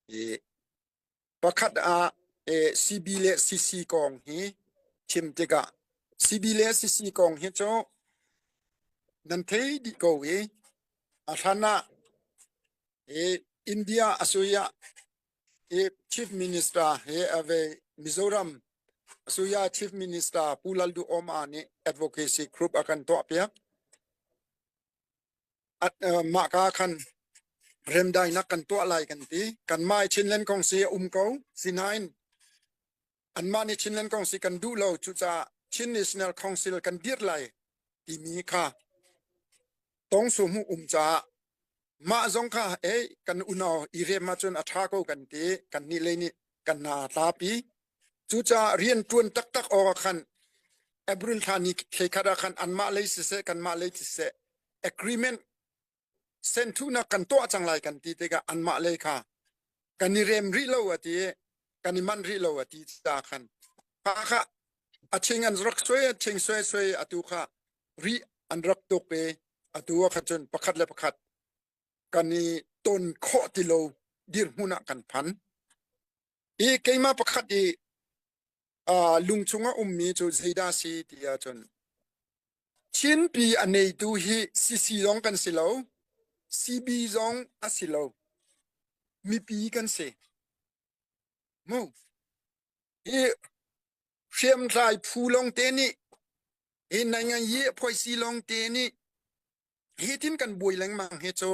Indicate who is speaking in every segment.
Speaker 1: I pakhat ah CB le CC kong hi chim tikah CB le CC kong hi cu nan thei dih ko i a hlan ah India asuya i Chief Minister he ave Mizoram asuya Chief Minister Pu Lalduhoma nih advocacy group a kan tuah piak. Mah ka khan remdainak kan tuah lai kan ti. Kanmah i Chinland Kongsi a um ko. Sinain anmah nih Chinland Kongsi kan duh lo. Cucaah Chin National Council kan dirh lai timi kha tongsu hmuh um caah mah zong kha ei kan unau i rem ahcun a ṭha ko kan ti. Kannih lei nih kan hna tlapi. Cucaah rian ṭuan taktak awk ah khan April thla ni thlekhat ah khan anmah lei siseh kanmah lei siseh agreement senthunak kan tuah cang lai kan ti tikah anmah lei kha kan i rem rih lo a ti i kan i manh rih lo a ti ca khan kha kha a ching an rak suai a ching suai suai atu kha ri an rak tuk i atu ah khan cun pakhat le pakhat kan i ton khawh ti lo dirhmun ah kan phan. I keimah pakhat i uh, lung chungah ummi cu zeidah si ti ahcun Chinpi a neitu hi CC zong kan si lo, CB zong a si lo. Mipi kan si. Mu. Hi hriamtlai phu lawng te nih hi nai yi phoisi lawng te nih hi tin kan buai lengmang hi cu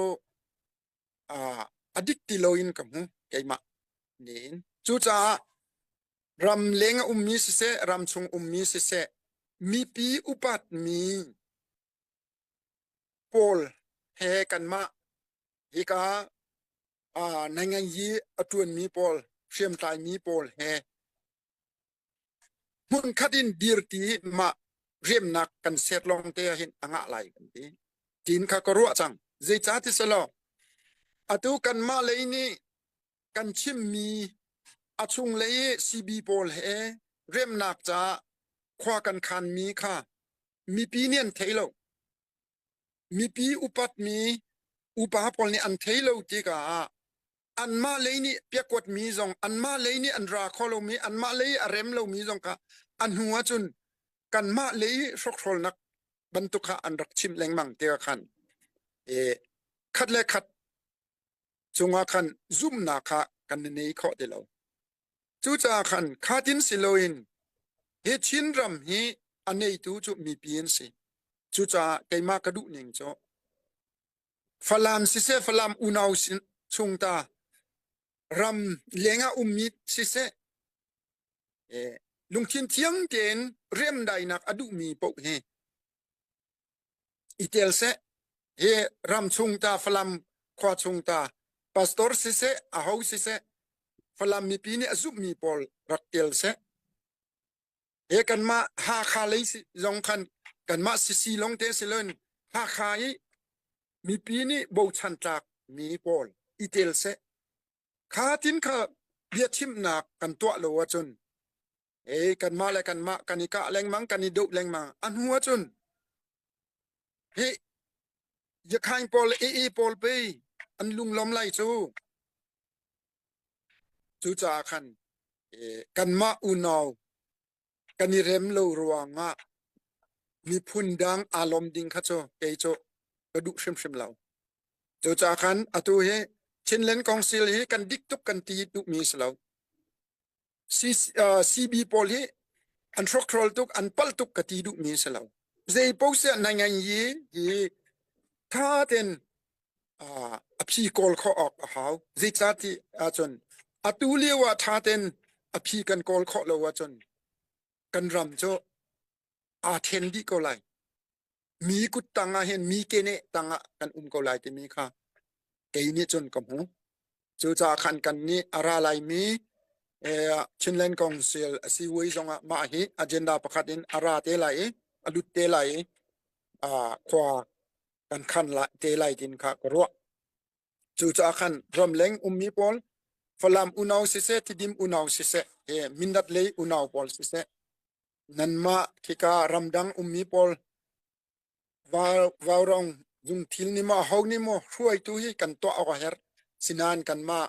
Speaker 1: a dik ti loin ka hmu keimah niin. Cucaah ram leng a ummi siseh, ram chung ummi siseh, mipi upatmi pawl he kanmah hika nainganyi a ṭuanmi pawl, hriamtlaimi pawl he Hmunkhat in dirti mah riamnak kan set lawng te ahhin a ngah lai kan ti. Tiin kha ka ruah cang. Zeicah ti selaw atu kanmah lei nih kan chimmi a chunglei i CB pawl he remnak caah khua kan khanmi kha mipi nih an thei lo. Mipi upatmi upa pawl nih an thei lo tikah anmah lei nih piakuatmi zong anmah lei nih an ra kho lomi anmah lei a rem lomi zong kha a hnu ahcun kanmah lei hrokhrolnak bantuk kha an rak chimh lengmang tikah khan e khat le khat cungah khan zumhnak kha kan nei khawh ti lo. Cucaah khan khatin si loin hi Chinram hi a neitu cu mipi an si. Cucaah keimah ka duh ning cu Falam siseh Falam unau chung ta ram lengah ummi siseh lungthin thiang tein remdainak a duhmi paoh hi i tel seh. Hi ram chung ta Falam khua chung ta pastor siseh aho siseh Falam mipi nih a zumhmi pawl rak tel seh. He kanmah Hakha lei zong khan kanmah sisi lawng te si loin Hakha i mipi nih bochan tlak mi pawl i tel seh. Kha tin kha biachimnak kan tuah lo ahcun e kanmah le kanmah kan i kah lengmang kan i doh lengmang a hnu ahcun hi Yakhain pawl AA pawl pei an lunglawm lai cu. Cucaah khan kanmah unau kan i rem lo ruangah miphun dang aa lawm ding kha cu kei cu ka duh hrimhrim lo. Cucaah khan atu hi Chinland Council hi kan dik tuk kan ti duhmi si lo. CB pawl hi an hrokhrol tuk an palh tuk ka ti duhmi si lo. Zei paoh siah nai ngai hi hi tha tein a phi kawl khawh awk a hau. Zeicahti ahcun atu lio ah ṭha tein a phi kan kawl khawh lo ahcun kan ram cu aa then dih ko lai. Mi kut tang ah hin mi keneh tang ah kan um ko lai timi kha kei nih cun ka hmu. Cucaah khan kan nih a ra laimi Chinland Council a si vui zongah mah hi agenda pakhat in a ra te lai i a lut te lai i khua kan khan te lai tin kha ka ruah. Cucaah khan ramleng ummi pawl Falam unau siseh, Tidim unau siseh, he Mindat lei unau pawl siseh, nanmah khika ramdang ummi pawl Vaurawng zungthil nih maw aho nih maw hruaitu hi kan tuah awk a herh. Sinain kanmah.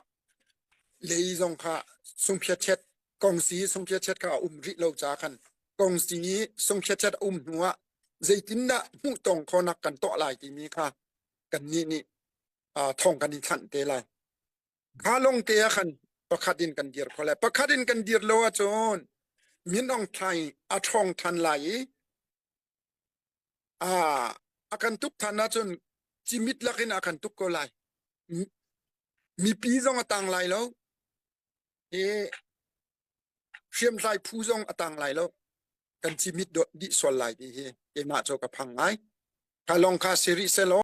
Speaker 1: Lei zong kha sungphiatchet kongsi sungphiatchet kha a um rih lo ca khan kongsi sungphiatchet a um hnu ah zeitindah hmuhtong khawnak kan tuah lai timi kha kannih nih thong kan i thlanh te lai. Kha lawng te ah khan pakhat in kan dir kho lai. Pakhat in kan dir lo ahcun Min Aung Hlaing a ṭhawng ṭhan lai i a kan tuk ṭhan ahcun cimit lakin a kan tuk ko lai. Mipi zong a tang lai lo. I hriamtlai phu zong a tang lai lo. Kan cimit dih sual lai ti hi keimah cu ka phang ngai. Kha lawng kha si rih selaw.